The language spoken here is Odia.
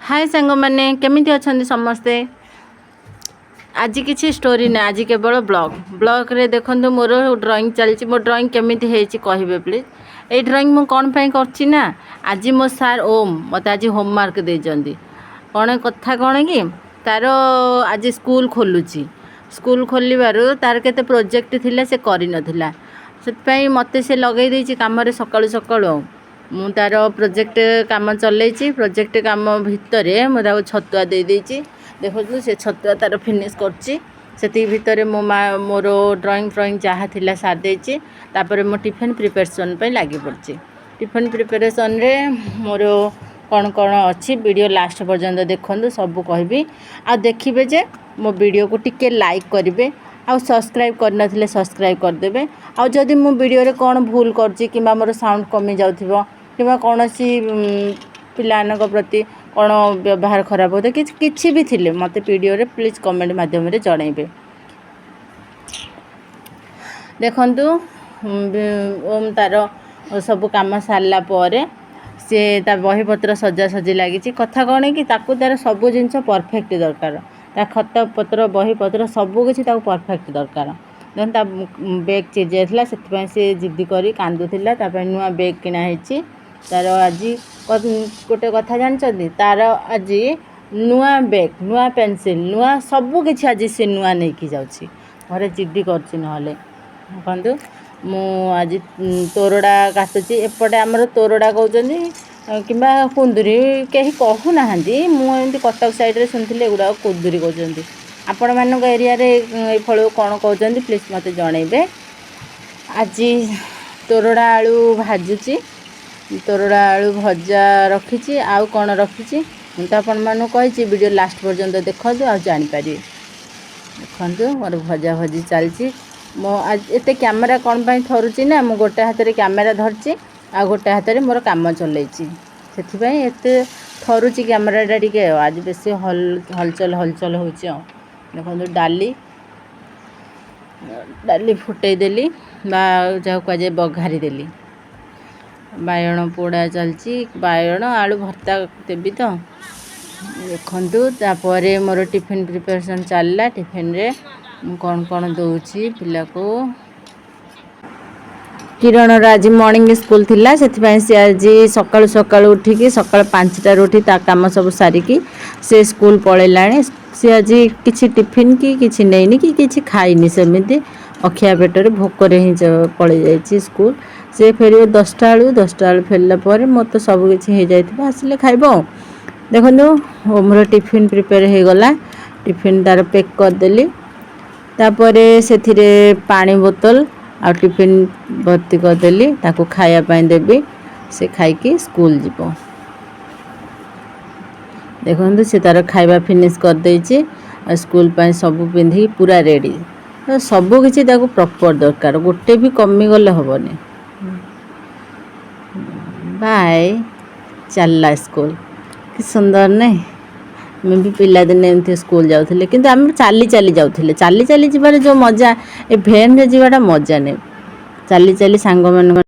ହାଏ ସାଙ୍ଗମାନେ, କେମିତି ଅଛନ୍ତି ସମସ୍ତେ? ଆଜି କିଛି ଷ୍ଟୋରି ନାହିଁ, ଆଜି କେବଳ ବ୍ଲଗ୍। ବ୍ଲଗ୍ରେ ଦେଖନ୍ତୁ, ମୋର ଡ୍ରଇଂ ଚାଲିଛି। ମୋ ଡ୍ରଇଂ କେମିତି ହେଇଛି କହିବେ ପ୍ଲିଜ୍। ଏଇ ଡ୍ରଇଂ ମୁଁ କ'ଣ ପାଇଁ କରିଛି ନା, ଆଜି ମୋ ସାର୍ ଓମ୍ ମୋତେ ଆଜି ହୋମୱାର୍କ ଦେଇଛନ୍ତି। କ'ଣ କଥା କ'ଣ କି, ତାର ଆଜି ସ୍କୁଲ ଖୋଲୁଛି। ସ୍କୁଲ ଖୋଲିବାରୁ ତାର କେତେ ପ୍ରୋଜେକ୍ଟ ଥିଲା, ସେ କରିନଥିଲା। ସେଥିପାଇଁ ମୋତେ ସେ ଲଗେଇ ଦେଇଛି କାମରେ ସକାଳୁ ସକାଳୁ। ଆଉ ମୁଁ ତାର ପ୍ରୋଜେକ୍ଟ କାମ ଚଲେଇଛି। ପ୍ରୋଜେକ୍ଟ କାମ ଭିତରେ ମୁଁ ତାକୁ ଛତୁଆ ଦେଇଦେଇଛି। ଦେଖନ୍ତୁ, ସେ ଛତୁଆ ତାର ଫିନିଶ୍ କରୁଛି। ସେତିକି ଭିତରେ ମୋ ମା ମୋର ଡ୍ରଇଂ ଫ୍ରଇଂ ଯାହା ଥିଲା ସାରି ଦେଇଛି। ତାପରେ ମୁଁ ଟିଫିନ୍ ପ୍ରିପାରେସନ୍ ପାଇଁ ଲାଗି ପଡ଼ିଛି। ଟିଫିନ୍ ପ୍ରିପାରେସନ୍ରେ ମୋର କ'ଣ କ'ଣ ଅଛି, ଭିଡ଼ିଓ ଲାଷ୍ଟ ପର୍ଯ୍ୟନ୍ତ ଦେଖନ୍ତୁ, ସବୁ କହିବି। ଆଉ ଦେଖିବେ ଯେ ମୋ ଭିଡ଼ିଓକୁ ଟିକେ ଲାଇକ୍ କରିବେ, ଆଉ ସବସ୍କ୍ରାଇବ୍ କରିନଥିଲେ ସବସ୍କ୍ରାଇବ୍ କରିଦେବେ। ଆଉ ଯଦି ମୁଁ ଭିଡ଼ିଓରେ କ'ଣ ଭୁଲ କରୁଛି କିମ୍ବା ମୋର ସାଉଣ୍ଡ କମି ଯାଉଥିବ କିମ୍ବା କୌଣସି ପିଲାମାନଙ୍କ ପ୍ରତି କ'ଣ ବ୍ୟବହାର ଖରାପ ହେଉଥିବ, କିଛି କିଛି ବି ଥିଲେ ମୋତେ ଭିଡ଼ିଓରେ ପ୍ଲିଜ୍ କମେଣ୍ଟ ମାଧ୍ୟମରେ ଜଣାଇବେ। ଦେଖନ୍ତୁ, ଓମ୍ ତାର ସବୁ କାମ ସାରିଲା ପରେ ସିଏ ତା ବହିପତ୍ର ସଜାସଜି ଲାଗିଛି। କଥା କ'ଣ କି, ତାକୁ ତାର ସବୁ ଜିନିଷ ପରଫେକ୍ଟ ଦରକାର। ତା ଖତା ପତ୍ର, ବହିପତ୍ର ସବୁ କିଛି ତାକୁ ପରଫେକ୍ଟ ଦରକାର। ଦେନ୍ ତା ବେଗ୍ ଚିରି ଯାଇଥିଲା, ସେଥିପାଇଁ ସେ ଜିଦ୍ଦି କରି କାନ୍ଦୁଥିଲା। ତା ପାଇଁ ନୂଆ ବେଗ୍ କିଣା ହେଇଛି। ତାର ଆଜି ଗୋଟେ କଥା ଜାଣିଛନ୍ତି, ତାର ଆଜି ନୂଆ ବେଗ୍, ନୂଆ ପେନସିଲ୍, ନୂଆ ସବୁ କିଛି ଆଜି ସେ ନୂଆ ନେଇକି ଯାଉଛି। ଘରେ ଜିଦ୍ଦି କରୁଛି ନହେଲେ। ଦେଖନ୍ତୁ, ମୁଁ ଆଜି ତୋରଡ଼ା କାଟୁଛି। ଏପଟେ ଆମର ତୋରଡ଼ା କହୁଛନ୍ତି କିମ୍ବା କୁନ୍ଦୁରି କେହି କହୁନାହାନ୍ତି। ମୁଁ ଏମିତି କଟକ ସାଇଡ଼୍ରେ ଶୁଣିଥିଲି, ଏଗୁଡ଼ାକ କୁନ୍ଦୁରି କହୁଛନ୍ତି। ଆପଣମାନଙ୍କ ଏରିଆରେ ଏଇ ଫଳକୁ କ'ଣ କହୁଛନ୍ତି, ପ୍ଲିଜ୍ ମୋତେ ଜଣେଇବେ। ଆଜି ତୋରଡ଼ା ଆଳୁ ଭାଜୁଛି। ତୋରଡ଼ା ଆଳୁ ଭଜା ରଖିଛି। ଆଉ କ'ଣ ରଖିଛି, ମୁଁ ତ ଆପଣମାନଙ୍କୁ କହିଛି, ଭିଡ଼ିଓ ଲାଷ୍ଟ ପର୍ଯ୍ୟନ୍ତ ଦେଖନ୍ତୁ ଆଉ ଜାଣିପାରିବେ। ଦେଖନ୍ତୁ, ମୋର ଭଜା ଭଜି ଚାଲିଛି। ମୋ ଏତେ କ୍ୟାମେରା କ'ଣ ପାଇଁ ଥରୁଛି ନା, ମୁଁ ଗୋଟେ ହାତରେ କ୍ୟାମେରା ଧରିଛି ଆଉ ଗୋଟେ ହାତରେ ମୋର କାମ ଚଲେଇଛି। ସେଥିପାଇଁ ଏତେ ଥରୁଛି କ୍ୟାମେରାଟା ଟିକେ। ଆଉ ଆଜି ବେଶୀ ହଲଚଲ ହଲଚଲ ହେଉଛି। ଆଉ ଦେଖନ୍ତୁ, ଡାଲି ଡାଲି ଫୁଟେଇ ଦେଲି ବା ଯାହାକୁ କୁହାଯାଏ ବଘାରି ଦେଲି। ବାଇଗଣ ପୋଡ଼ା ଚାଲିଛି। ବାଇଗଣ ଆଳୁ ଭର୍ତ୍ତା ଦେବି ତ। ଦେଖନ୍ତୁ, ତାପରେ ମୋର ଟିଫିନ୍ ପ୍ରିପାରେସନ୍ ଚାଲିଲା। ଟିଫିନ୍ରେ ମୁଁ କ'ଣ କ'ଣ ଦେଉଛି ପିଲାକୁ। କିରଣର ଆଜି ମର୍ଣ୍ଣିଂ ସ୍କୁଲ ଥିଲା, ସେଥିପାଇଁ ସେ ଆଜି ସକାଳୁ ସକାଳୁ ଉଠିକି, ସକାଳ 5ଟାରୁ ଉଠି ତା କାମ ସବୁ ସାରିକି ସେ ସ୍କୁଲ ପଳେଇଲାଣି। ସେ ଆଜି କିଛି ଟିଫିନ୍ କି କିଛି ନେଇନି କି କିଛି ଖାଇନି। ସେମିତି ଅଖିଆ ପେଟରେ ଭୋକରେ ହିଁ ପଳେଇ ଯାଇଛି ସ୍କୁଲ। ସେ ଫେରିବ 10ଟା ବେଳକୁ। 10ଟା ବେଳକୁ ଫେରିଲା ପରେ ମୋର ତ ସବୁ କିଛି ହେଇଯାଇଥିବ, ଆସିଲେ ଖାଇବ। ଆଉ ଦେଖନ୍ତୁ, ମୋର ଟିଫିନ୍ ପ୍ରିପେୟାର ହେଇଗଲା। ଟିଫିନ୍ ତାର ପ୍ୟାକ୍ କରିଦେଲି। ତାପରେ ସେଥିରେ ପାଣି ବୋତଲ ଆଉ ଟିଫିନ୍ ଭର୍ତ୍ତି କରିଦେଲି। ତାକୁ ଖାଇବା ପାଇଁ ଦେବି, ସେ ଖାଇକି ସ୍କୁଲ ଯିବ। ଦେଖନ୍ତୁ, ସେ ତାର ଖାଇବା ଫିନିଶ୍ କରିଦେଇଛି ଆଉ ସ୍କୁଲ ପାଇଁ ସବୁ ପିନ୍ଧିକି ପୁରା ରେଡ଼ି। ସବୁ କିଛି ତାକୁ ପ୍ରପର୍ ଦରକାର, ଗୋଟେ ବି କମିଗଲେ ହେବନି। ବାଏ, ଚାଲିଲା ସ୍କୁଲ। କି ସୁନ୍ଦର ନାଇଁ? ଆମେ ବି ପିଲାଦିନେ ଏମିତି ସ୍କୁଲ ଯାଉଥିଲେ, କିନ୍ତୁ ଆମେ ଚାଲି ଚାଲି ଯାଉଥିଲେ। ଚାଲି ଚାଲି ଯିବାର ଯେଉଁ ମଜା, ଏ ଭ୍ୟାନ୍ରେ ଯିବାଟା ମଜା ନାହିଁ। ଚାଲି ଚାଲି ସାଙ୍ଗମାନଙ୍କ